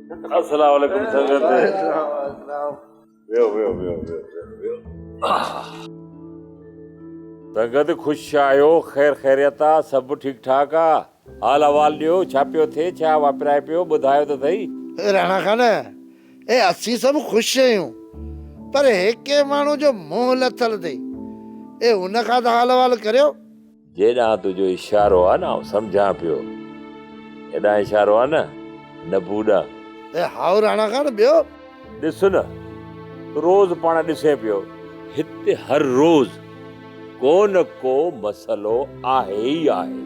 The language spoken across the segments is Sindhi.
السلام عليڪم سنگت. ويو ويو ويو ويو ويو. سنگت خوش آهيو خير خيريت آ سڀ ٺيڪ ٺاڪ آ حال احوال ڏيو ڇا پيو ٿئي ڇا واپرائي پيو ٻڌايو ته سهي. اي راڻا خان اي اسين سڀ خوش آهيون پر هيڪي ماڻهو جو منهن لٿل اٿئي اي ان کان ته حال احوال ڪريو. جيڏانهن تنهنجو اشارو آ نه آئون سمجهان پيو ايڏانهن اشارو آ نه نبو ڏانهن. اي هائو راڻا خان ٻيو. ڏس نه تون روز پاڻ ڏسين پيو هتي هر روز ڪو نه ڪو مسئلو آهي ئي آهي.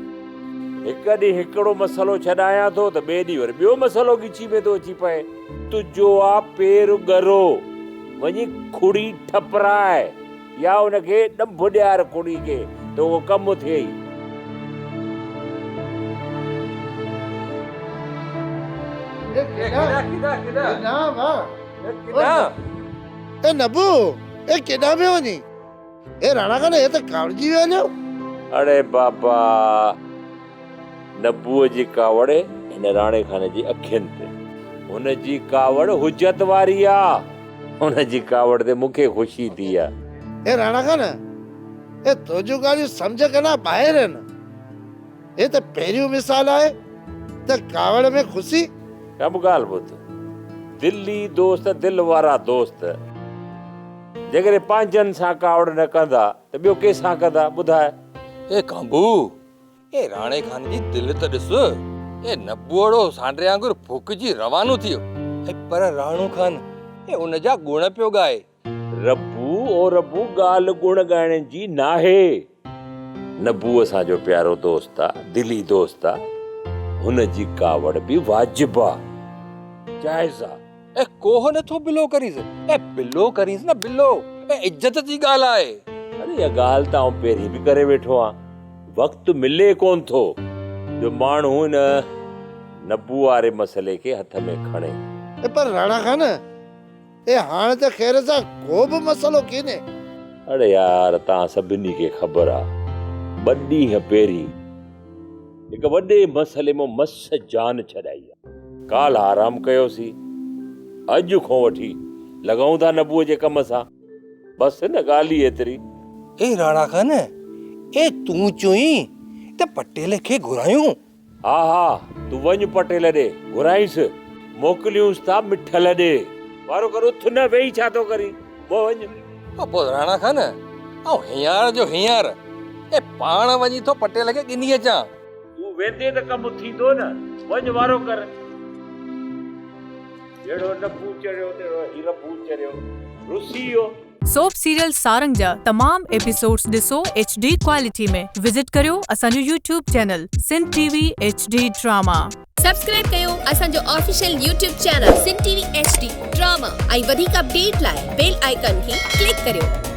هڪ ڏينهن هڪڙو مسئلو ڇڏايان ٿو ته ٻئي ڏينهن وري ٻيو مسئلو ڳچي ۾ ٿو اچي پئي. تنهنجو آ پير ڳرو وڃي کڙي ٺپراء. يا ان کي ڏنڀ ڏيار کڙي کي ته اهو ڪم ٿئي. اي نبو اي ڪيڏانهن پيو وڃين؟ اي راڻا خان هي ته ڪاوڙجي ويو هليو. اڙي بابا نبوء جي ڪاوڙ هن راڻي خان جي اکين تي. هن جي ڪاوڙ حجت واري آ. هن جي ڪاوڙ تي مون کي خوشي ٿي آ. اي راڻا خان اي تنهنجون ڳالهيون سمجهه کان ٻاهر آهن. هي ته پهريون مثال آهي ته ڪاوڙ ۾ خوشي. ڪا به ڳالهه ٻڌ. دلي دوست دل وارا دوست جيڪڏهن پنهنجن سان ڪاوڙ نه ڪندا ته ٻيو ڪنهن سان ڪندا ٻڌاء. اي ڪانڀو اي راڻي خان جي دل ته ڏس، اي نبوئڙو سانڊري وانگر ڦوڪجي روانو ٿي ويو. اي پر راڻو خان اي ان جا گڻ پيو ڳائي. ربو او ربو ڳالهه گڻ ڳائڻ جي ناهي. نبو اسان جو پيارو دوست آ، دلي دوست آ، هن جي ڪاوڙ به واجب آ، جائز آ. اي ڪوهه نه ٿو بلو ڪرينس، اي بلو ڪرينس نه بلو، اي عزت جي ڳالهه آهي. اڙي اها ڳالهه ته آئون پهرين به ڪري ويٺو آهيان، وقت ملي ڪونه ٿو جو ماڻهو ان نبو واري مسئلي کي هٿ ۾ کڻي. اي پر راڻا خان، اي هاڻ ته خير سان ڪو به مسئلو ڪينهي. اڙي يار توهان سڀني کي خبر آ، ٻه ڏينهن پهرين هڪ وڏي مسئلي مان مس جان ڇڏائي آ. ڪالهه آرام ڪيوسين، اڄ کان وٺي لڳئون ٿا نبوء جي ڪم سان. بس نه ڳالهه ئي ايتري. اي راڻا خان، اي تون چوين ته پٽيل کي گهرايون؟ ها ها، تون وڃ پٽيل ڏي، گهرائينس، موڪليونس ٿا مٺل ڏي. وارو ڪر، اٿ نه، ويهي ڇا ٿو ڪرين، وڃ. پوء راڻا خان، آئون هينئر جو هينئر، اي پاڻ وڃي ٿو پٽيل کي ڳنهي اچان. تون ويندين ته ڪم ٿيندو نه، وڃ وارو ڪر. جهڙو نبو چڙهيو تهڙو هي ربو چڙهيو، رسي ويو. سوپ سيريل سارنگ جا تمام ايپيسوڊز ڏسو ايڇ ڊي ڪوالٽي ۾ وزٽ ڪريو اسان جو YouTube channel Sindh T V H D drama. Subscribe ڪيو اسان جو official YouTube channel Sindh T V H D drama ۽ وڌيڪ اپڊيٽ لاء بيل آئيڪان کي ڪلڪ ڪريو.